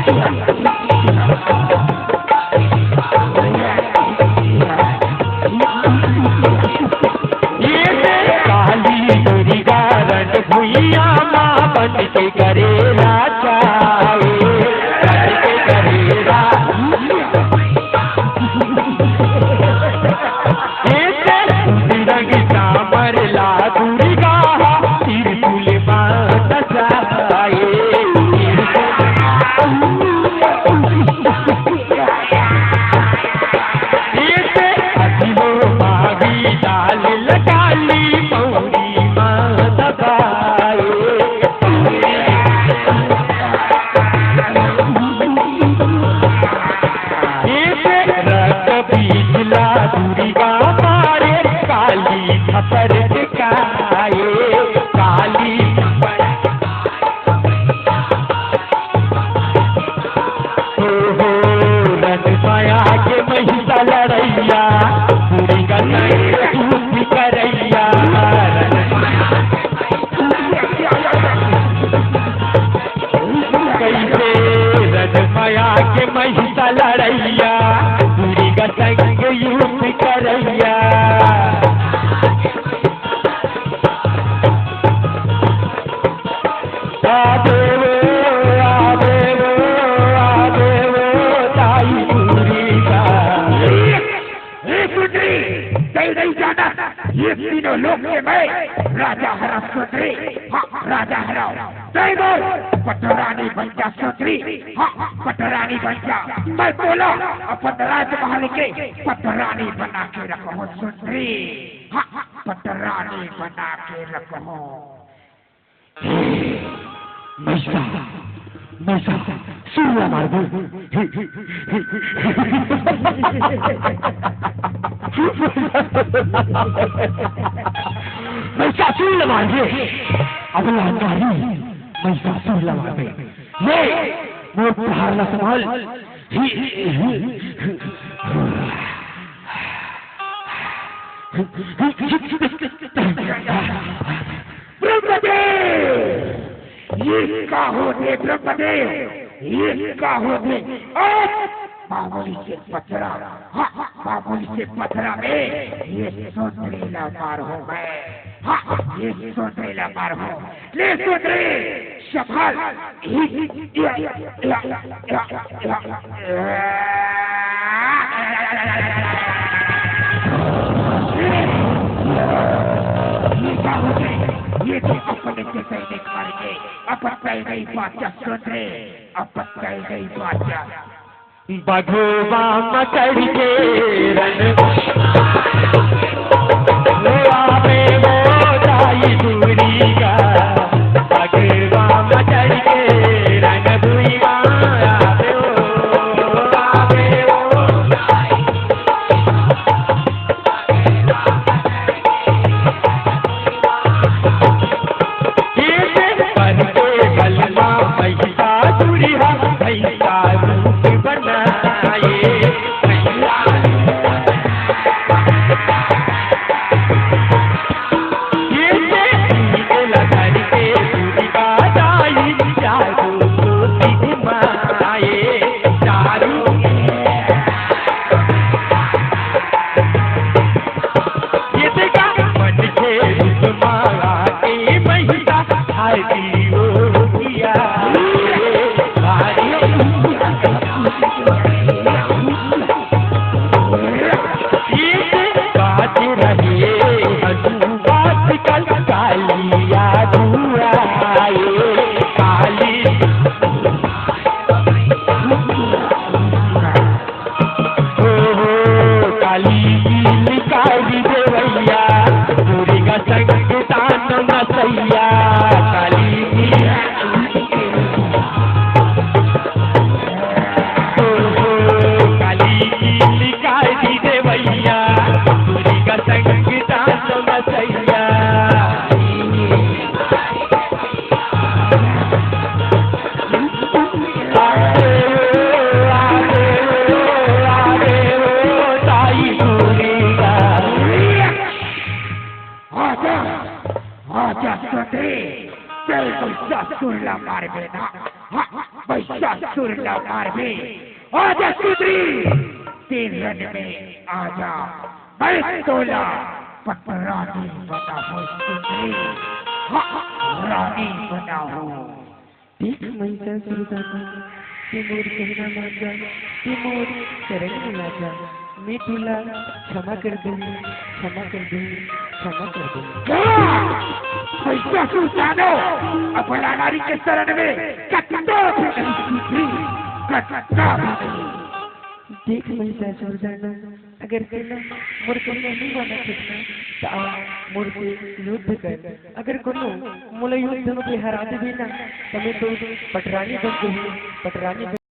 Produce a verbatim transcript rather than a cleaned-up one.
ये काली दुर्गा रंग भुइयां मा बन के करेला चावे, बन के करेला। ये ते रंग सांवर ला दुर्गा त्रिशूल मा सजाए। ओहो, रन माया के महिषा लड़ैया, पूरी का संग युद्ध करैया। कैसे रन माया के महिषा लड़ैया, पूरी का संग युद्ध करैया। आ देवो, आ देवो, आ देवो, ताई पूरी का। ए सुंदरी, तैं नहीं जाना, ये तीनों लोक के मैं राजा हरा सुंदरी। हाँ, राजा हरा। तैं बोल, पटरानी बन जा सुंदरी। हाँ, पटरानी बन जा। मैं बोला, अपन राजमहल के पटरानी बना के रखहूँ सुंदरी। हाँ, पटरानी बना के रखहूँ। महिषा, महिषा, सुन ला मार दे। महिषा, सुन ला मार दे। अबला नारी, महिषा, सुन ला मार दे। ले, मोर प्रहार ला संभाल। ब्रह्मदेव, ये का होथे ब्रह्मदेव, ये का होथे? अब मामूली से पथरा, हाँ, मामूली से पथरा में ये सुंदरी ला मारहूँ मैं। हाँ, ये सुंदरी ला मारहूँ। ले सुंदरी, संभाल। ये तो अपने के सैनिक मर गए, अब तैं नहीं बाचा सुंदरी, अब तैं नहीं बाचा। बघवा म चढ़ के रन, ओ आवे वो दाई दूरी का। बघवा म चढ़ के रन भुइयां आवे वो, आवे वो दाई। आजा, आजा सुंदरी, चल महिषासुर ला मारबे ना। हाँ, महिषा असुर ला मारबे। आजा सुंदरी, तें रण में आजा, मैं तोला पटरानी बनाहूँ सुंदरी, हाँ, रानी बनाहूँ। देख महिषासुर दानव, तें मोर कहना मान जा, तें मोर शरण में आ जा, मैं तोला क्षमा कर दूँ, क्षमा कर दूँ, क्षमा कर दूँ। क्या? महिषासुर दानव, अबला नारी के शरण में कतका भी नहीं सुधरी, कतका भी नहीं। देख महिषासुर दानव, अगर तेला मोर कहना नहीं मानत हस ना, त आ मोर से युद्ध कर। अगर कोनो मोला युद्ध में हरा देबे ना, त मैं तो पटरानी बन जहूँ, पटरानी बन